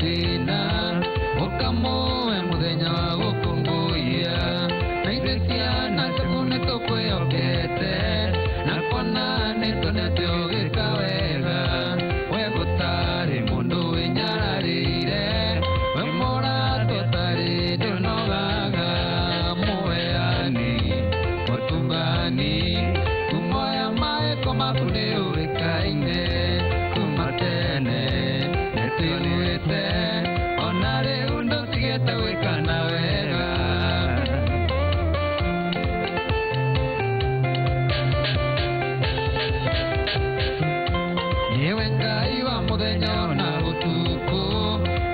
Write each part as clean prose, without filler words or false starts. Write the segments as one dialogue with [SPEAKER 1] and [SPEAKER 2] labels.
[SPEAKER 1] thĩna ũkamũhe mũthenya wa gũkũngũiya na ithuĩ ciana ciaku nĩtũkwĩhokete na kuona nĩtuonete ũgĩka wega we gũtarĩ mũndũ wĩnyararĩire we mũrata ũtarĩ ndũnogaga mũheani mũtungani kumoya maĩko maku nĩũĩkaine kuma tene nĩtũiguĩte ona rĩu ndũtigĩte gwĩkana wega. Niwe Ngai wa mũthenya ona ũtukũ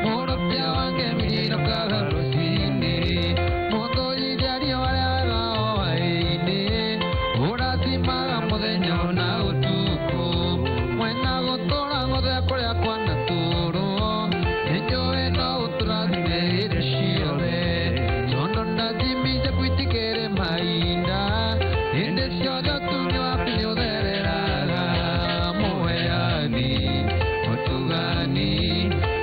[SPEAKER 1] mũrũkia wa ngemi ĩrokaga rũcinĩ mũthũithia riũa rĩaga hwaĩ-inĩ ũrathimaga mũthenya ona ũtukũ mwena gũtũra ng'othe kũrĩa kwanatũrwo nĩnjũĩ no ũtũrathime hĩndĩ ciothe tondũ ndathimi ciaku itikĩrĩ mahinda hĩndĩ ciothe ũtungi waku nĩũthereraga mũheani mũtugani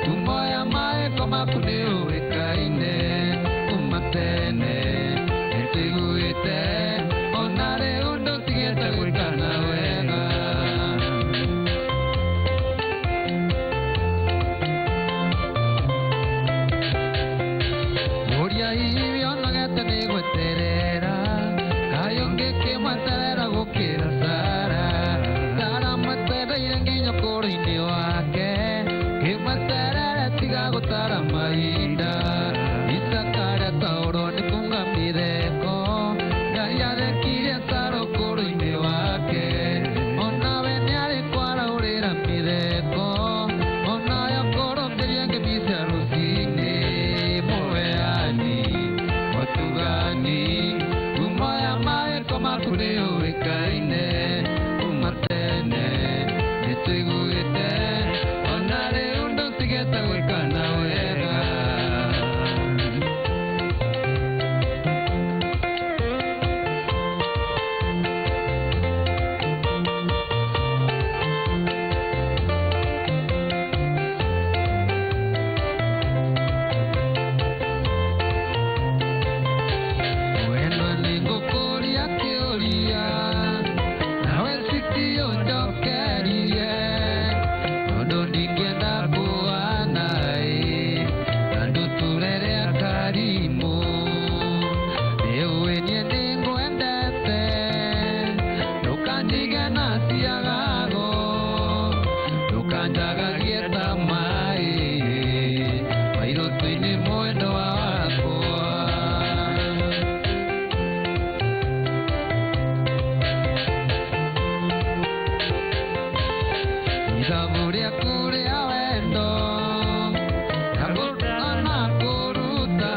[SPEAKER 1] kumoya maĩko maku nĩũĩkaine kuma tene nĩtũiguĩte ona rĩu ndũtigĩte gwĩkana wega. Ũrĩa hihi onogete nĩ gweterera kaĩ ũngĩkĩmweterera gũkĩra Sara. Sara mwetereire nginya ũkũrũ-inĩ wake kĩmweterere tiga gũtara mahinda Isaka aretaũrwo nĩ kuga mĩtheko Ngai arekirie Sara ũkũrũ-inĩ wake onawe nĩarĩ kwaraũrĩra mĩtheko onayo kũrũkĩrie ngemi cia rũcinĩ mũheani mũtugani kumoya maĩko maku nĩũĩkaine kuma tene nĩtũiguĩte ona rĩu ndũtigĩte gwĩkana wega. Wendo nĩngũkũria kĩũria nawe citi ũnjokerie tondũ ndingĩenda kũhana ĩ na ndũtũrere akarimũ nĩũĩ niĩ nĩngwendete ndũkandige na ciagago ndũkanjagagie ta maĩ mairũtũ-inĩ mwendo wakwa. Ithabu rĩaku rĩa wendo ndagũruta na kũruta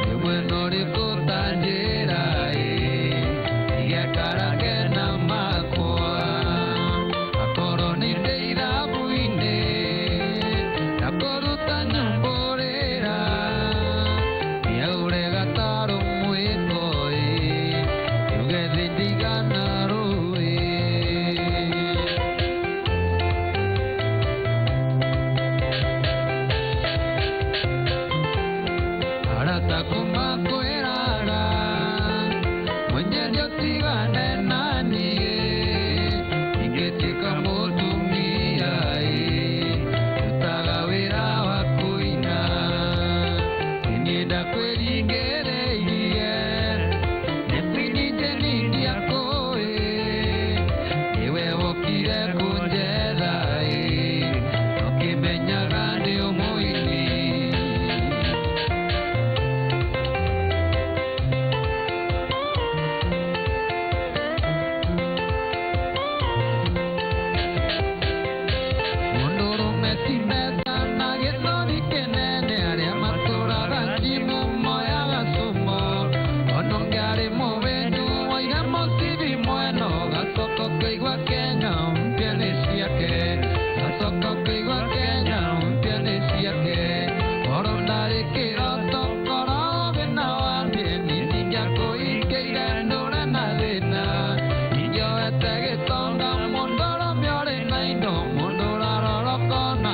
[SPEAKER 1] nĩ mwena ũrĩkũ ta njĩra ĩ igekarage na makwa akorwo nĩ ndĩ ithabu-inĩ ndakũruta nyumbũrĩra nĩaure gatarũ mwĩko ĩ yuge thĩ ndigana rũĩ. Arata kuma kwĩrara mwenyewe ũtigane na niĩ ingĩtuĩka mũtumia ĩ rutaga wĩra wa kũina niĩ ndakwĩringĩrĩirie nĩkwĩninje nindiakũĩ nĩwe wokire kũnjetha ĩ ũkĩmenyaga ndĩ mũini. Mũndũrũme ti mbeca na gĩthũri kĩnene arĩa matũraga njimu moyaga cumo ona ũngĩ arĩ mũwĩnju woire mũcibi mwena ũgacoka ũkĩigua Kenya mpya nĩ ciake gacoka ũkĩigua Kenya mpya nĩ ciake korwo ndarĩ kĩroto korwo wĩna wambie niĩ ndingĩakũhingĩire ndũre na thĩna ingĩoete gĩtonga mũndũrũme ũrĩ na indo mũndũ ũraroroko na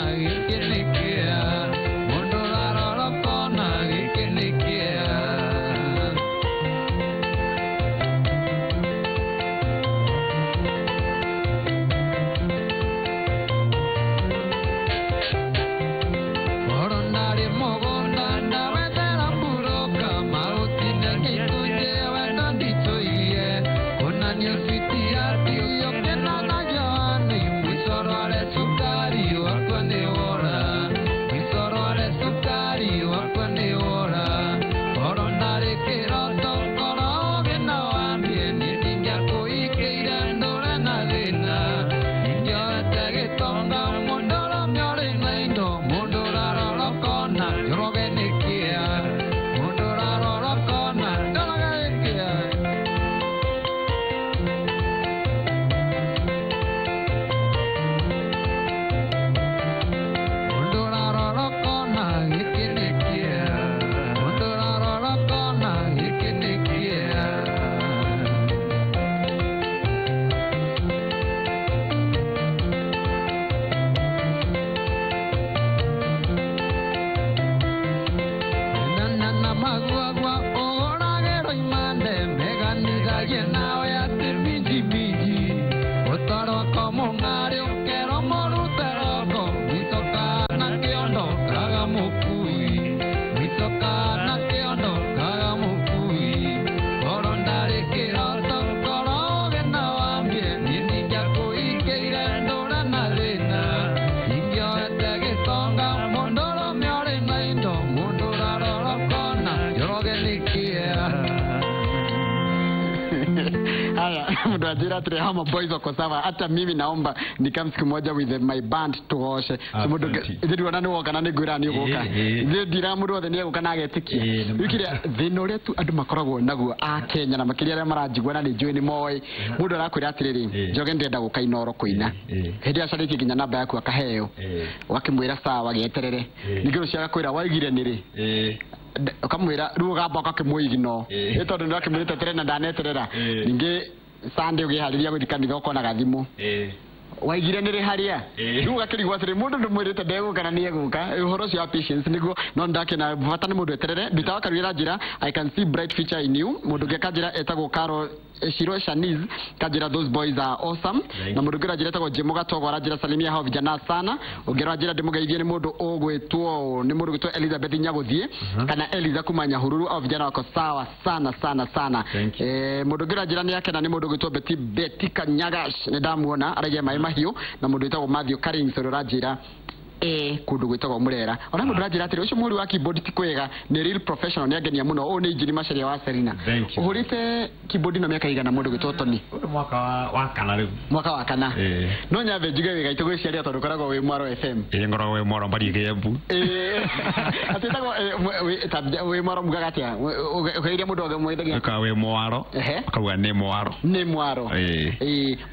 [SPEAKER 1] ũtonga mũndũrũme ũrĩ na indo mũndũ ũrarora kona Njoroge nĩ kĩeha.
[SPEAKER 2] Haya, mtu ajira atire hama boys wako sawa. Hata mimi naomba nikam siku moja with my band tuoshe. So mundu ndiri ni woka na ningwira ni uguka. Ndira mundu othe ni eguka na agetikia. Wikire thina uria tu andu makoragwo naguo a Kenya na makiria aria maranjigua na ni njui ni moĩ. Mundu arakwira atiriri, Njoroge ndĩrenda gũka Inooro kũina. Hĩndĩ acarĩtie nginya namba yaku akaheo. Wakimwira sawa gĩeterere. Ningĩ rũciũ agakwĩra waigire nĩrĩ. Ukamwira rĩu ũgamba ũgakĩmũigino nĩ tondũ nĩwakĩmwĩrĩte tere na ndaneterera. Ningĩ Sunday ũgĩharĩria gũthiĩ kanitha ũkona gathimũ waigire nĩrĩ harĩa rĩu ũgakĩrigwo atĩrĩ mũndũ ndũmwĩrĩte ndegũka na nĩegũka. Ũhoro ũcio wa patience nĩguo no ndakĩna bata nĩ mũndũ eterere. Mbita wa Karuira njĩra I can see bright future in you. Mũndũ ũngĩ akanjĩra etagwo Carol Shiro Shaniz kanjĩra those boys are awesome. Na mũndũ ũngĩ aranjĩra etagwo Jim Gatogo aranjĩra salimia hao vijana sana. Ũngĩ aranjĩra ndĩmũgeithie nĩ mũndũ ũgwĩtwo nĩ mũndũ ũgwĩtwo Elizabeth Nyagũthiĩ kana Eliza kuma Nyahururu au vijana wako sawa sana sana sana. Mũndũ ũngĩ aranjĩra nĩ akena nĩ mũndũ ũgwĩtwo Betty Kanyagash nĩ ndamuona aragia maĩ mahiũ. Na mũndũ wĩtagwo Matthew Karings ũrĩa ũranjĩra kũndũ gwĩtagwo Murera. Ona mũndũ aranjĩra atĩrĩ ũcio mũhũri wa keyboard ti kwega nĩ real professional nĩangenia mũno. Ũyũ nĩ Injini Macharia wa Serena. Ũhũrĩte keyboard ĩno mĩaka igana mũndũ gwĩtwo Tony?
[SPEAKER 3] Ũyũ mwaka wa kana rĩu.
[SPEAKER 2] Mwaka wa kana. No nyambe njuge wĩ gaitũ gwĩciaria tondũ ũkoragwo wĩ Mwaro FM.
[SPEAKER 3] Ĩĩ ngoragwo wĩ Mwaro mbaria Kĩembu.
[SPEAKER 2] Atĩ wĩtagwo wĩ Mwaro mugaga atĩa? Ũkageria mũndũ ũkamwĩthagia.
[SPEAKER 3] Ũkaga wĩ Mwaro. Ũkauga nĩ Mwaro.
[SPEAKER 2] Nĩ Mwaro.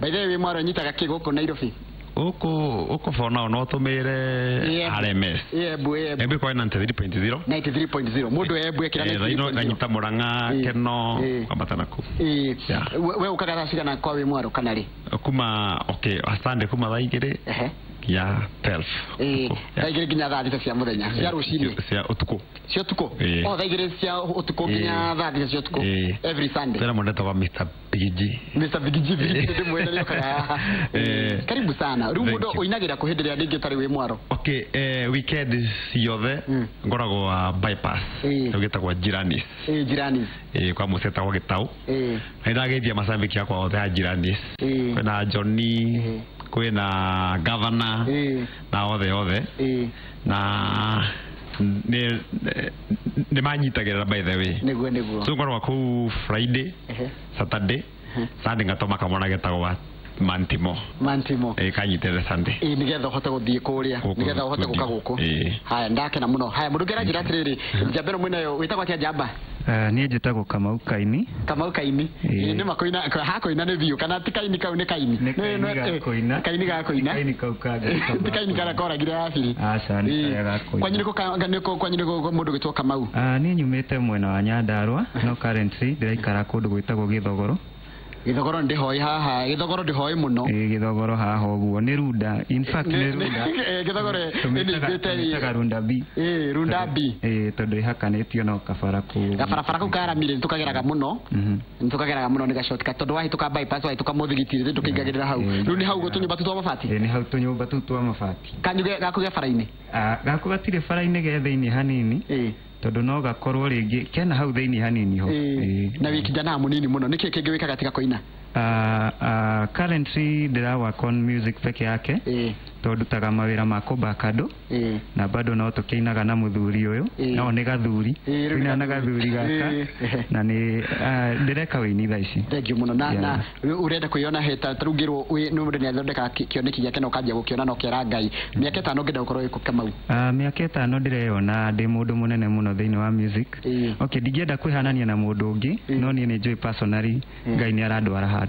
[SPEAKER 2] By the way wĩ Mwaro nyitaga kĩ gũkũ Nairobi?
[SPEAKER 3] Uko for now no tumire RMS.
[SPEAKER 2] Embu
[SPEAKER 3] Embu kwa 93.0.
[SPEAKER 2] 93.0. Mundu Embu ekira
[SPEAKER 3] 93.0. Nganyita Murang'a Keno kwambata naku.
[SPEAKER 2] We ukaga thaa cigana kwa wi Mwaro kana ri?
[SPEAKER 3] Kuma okay, asante kuma thaa igĩrĩ. Ya 12.
[SPEAKER 2] Thaa igĩrĩ nginya thaa thita cia mũthenya. Cia rũcinĩ.
[SPEAKER 3] Cia ũtukũ.
[SPEAKER 2] Cia ũtukũ. Oh, thaa igĩrĩ cia ũtukũ nginya thaa thita cia ũtukũ. Every Sunday.
[SPEAKER 3] Tena mũndũ etagwo Mr. Bigiji.
[SPEAKER 2] Mr. Bigiji ndĩmwene nĩokaga haha. Karibu sana. Rĩu mũndũ ũinagĩra kũ hĩndĩ ĩrĩa rĩngĩ ũtarĩ wĩ Mwaro?
[SPEAKER 3] Okay, weekend ciothe ngoragwo wa bypass. Rĩu gĩtagwo Jiranis.
[SPEAKER 2] Jiranis.
[SPEAKER 3] Kwa mũciĩ etagwo Gĩtaũ. Na nĩndageithia macambĩki akwa othe a Jiranis. Kwĩna Johnny, kwĩna Governor na othe othe. Na nĩ manyitagĩrĩra by the way.
[SPEAKER 2] Nĩguo nĩguo.
[SPEAKER 3] So ngoragwo kũu Friday, Saturday, Sunday ngatũma kamwana getagwo Mantimo.
[SPEAKER 2] Mantimo.
[SPEAKER 3] Kanyitĩrĩre Sunday.
[SPEAKER 2] Nĩgetha ũhote gũthiĩ kũrĩa, nĩgetha ũhote gũka gũkũ. Haya, ndakena mũno. Haya, mũndũ ũngĩ aranjĩra atĩrĩrĩ, njamba ĩno mwĩnayo wĩtagwo atĩa njamba?
[SPEAKER 4] Niĩ njĩtagwo Kamau Kaini.
[SPEAKER 2] Kamau Kaini. Nĩ makũina hakũina nĩ biũ kana ti Kaini kau nĩ Kaini?
[SPEAKER 4] Nĩ Kaini ga kũina.
[SPEAKER 2] Kaini ga kũina.
[SPEAKER 4] Kaini kau kangĩ.
[SPEAKER 2] Ti Kaini karĩa koragire Abiri.
[SPEAKER 4] Aca nĩ karĩa ga kũina.
[SPEAKER 2] Kwanyu nĩ kwanyu nĩ mũndũ gwĩtwo Kamau?
[SPEAKER 4] Niĩ nyumĩte mwena wa Nyandarua no currently ndĩraikara kũndũ gwĩtagwo Gĩthogoro.
[SPEAKER 2] Gĩthogoro ndĩhoi haha, Gĩthogoro ndĩhoi mũno.
[SPEAKER 4] Gĩthogoro haha ũguo nĩ Runda, in fact nĩ Runda.
[SPEAKER 2] Gĩthogoro
[SPEAKER 4] tũmĩtaga Runda B.
[SPEAKER 2] Runda B.
[SPEAKER 4] Tondũ ĩhakanĩtio no kabara kũu.
[SPEAKER 2] Gabarabara kau karamire nĩtũkageraga mũno. Nĩtũkageraga mũno nĩ gashortcut tondũ wahĩtũka bypass wahĩtũka mũthigiti ndũkĩingagĩrĩra hau. Rĩu nĩ hau ũguo tũnyũmba tũu twa mabati?
[SPEAKER 4] Nĩ hau tũnyũmba tũu twa mabati.
[SPEAKER 2] Kanyu gaku ge bara-inĩ?
[SPEAKER 4] Gaku gatirĩ bara-inĩ ge thĩinĩ hanini. Tondũ no gakorwo rĩngĩ kena hau thĩinĩ hanini ho.
[SPEAKER 2] Na wĩ kijana mũnini mũno nĩkĩ kĩngĩ wĩkaga tiga kũina?
[SPEAKER 4] Currently ndĩra work on music peke yake. Tondũ ndutaga mawĩra ma kũbaka andũ. Na bado no tũkĩinaga na mũthuri ũyũ. No nĩ gathuri. Tũinaga na gathuri gaka. Na nĩ ndĩreka wĩini thaa ici.
[SPEAKER 2] Thank you mũno. Na ũrenda kwĩyona he ta rĩu ngĩrwo nĩ mũndũ nĩathondekaga kĩoneki gĩake na ũkanjia gũkĩona na ũkera Ngai. Mĩaka ĩtano ũngĩenda gũkorwo wĩ kũ Kamau?
[SPEAKER 4] Mĩaka ĩtano ndĩreyona ndĩ mũndũ mũnene mũno thĩinĩ wa music. Okay, ndingĩenda kwĩhanania na mũndũ ũngĩ no niĩ nĩ njũĩ personally Ngai nĩ arandwara handũ.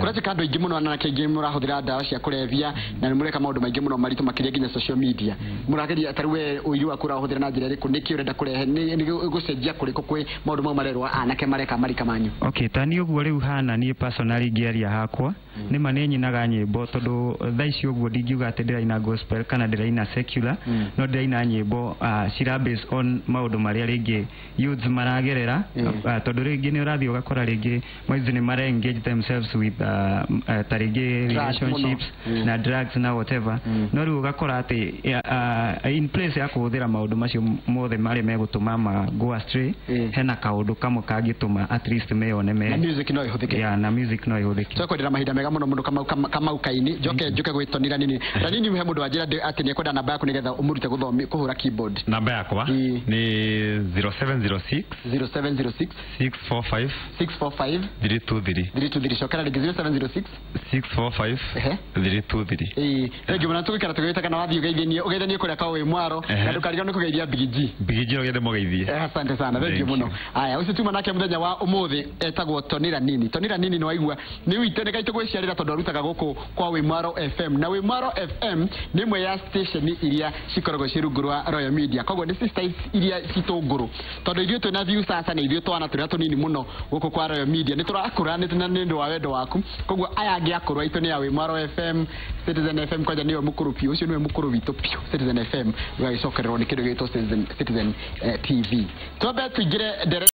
[SPEAKER 2] Kũratuĩka andũ aingĩ mũno anake aingĩ mũrahũthĩra ndawa cia kũrebia na nĩ mũreka maũndũ maingĩ mũno maritũ makĩria nginya social media. Mũrageria ta rĩu we ũiru waku ũrahũthĩra na njĩra ĩrĩkũ? Nĩkĩ ũrenda kũrehe nĩ gũcenjia kũrĩkũ kwĩ maũndũ mau marerwo anake mareka marika manyu?
[SPEAKER 4] Okay, ta niĩ ũguo rĩu hana niĩ personally ngĩaria hakwa nĩ ma nĩ nyinaga nyĩmbo tondũ thaa ici ũguo ndingiuga atĩ ndĩraina gospel kana ndĩraina secular no ndĩraina nyĩmbo cira based on maũndũ marĩa rĩngĩ youths maragerera tondũ rĩngĩ nĩ ũrathiĩ ũgakora rĩngĩ youths nĩ mara engage themselves with ta rĩngĩ relationships na drugs na whatever. whatever. No rĩu ũgakora atĩ in place ya kũhũthĩra maũndũ macio mothe marĩa megũtũma ma go astray, hena kaũndũ kamwe kangĩtũma at least meyone me
[SPEAKER 2] Na music no ĩhũthĩke.
[SPEAKER 4] Yeah, na music no ĩhũthĩke.
[SPEAKER 2] Twakwendera mahinda mega muno muno Kamau, Kamau Kaini. Njoke njuke gwĩtonira nini na nini he mũndũ wanjĩra atĩ nĩekwenda namba yaku nĩgetha ũmũrute gũthomi kũhũra keyboard.
[SPEAKER 3] Namba yakwa nĩ 0706
[SPEAKER 2] 0706
[SPEAKER 3] 645
[SPEAKER 2] 645
[SPEAKER 3] 323.
[SPEAKER 2] 323. Cokera rĩngĩ, 0706
[SPEAKER 3] 645 323.
[SPEAKER 2] Ĩĩ, thengiũ mũno. Tũgũikara tũgĩgwĩta na wathiĩ ũgeithanie, ũgeithanie kũrĩa kwa wĩ mwaro, na ndũkariganĩrwo nĩ kũgeithia Big G.
[SPEAKER 3] Big G no gĩende mũgeithie.
[SPEAKER 2] Asante sana, thank you
[SPEAKER 3] Thank
[SPEAKER 2] muno.
[SPEAKER 3] you.
[SPEAKER 2] Aya, ucio tuma nake muthenya wa umuthi etagwo Tonira Nini. Tonira Nini ni waigua ni witũ nĩ gaitũ gwĩciarĩra tondũ arutaga gũkũ kwa Wĩmwaro FM, na Wĩmwaro FM nĩ ĩmwe ya station iria cikoragwo ciĩ rungu rwa Royal Media. Koguo nĩ sisters iria citũ ngũrũ, tondũ ithuĩ twĩna view sasa na ithuĩ twana tũrĩa tũnini mũno gũkũ kwa Royal Media nĩ tũrakũra nĩ na nĩ ũndũ wa wendo waku. Koguo aya angĩ akũrũ aitũ nĩ ya Wĩmwaro FM, Citizen FM kwanja nĩwe mũkũrũ biũ, ũcio nĩwe mũkũrũ witũ biũ, Citizen FM, ũgagĩcokererwo nĩ kĩndũ gĩgĩtwo Citizen TV. Twambe tũingĩre ndere.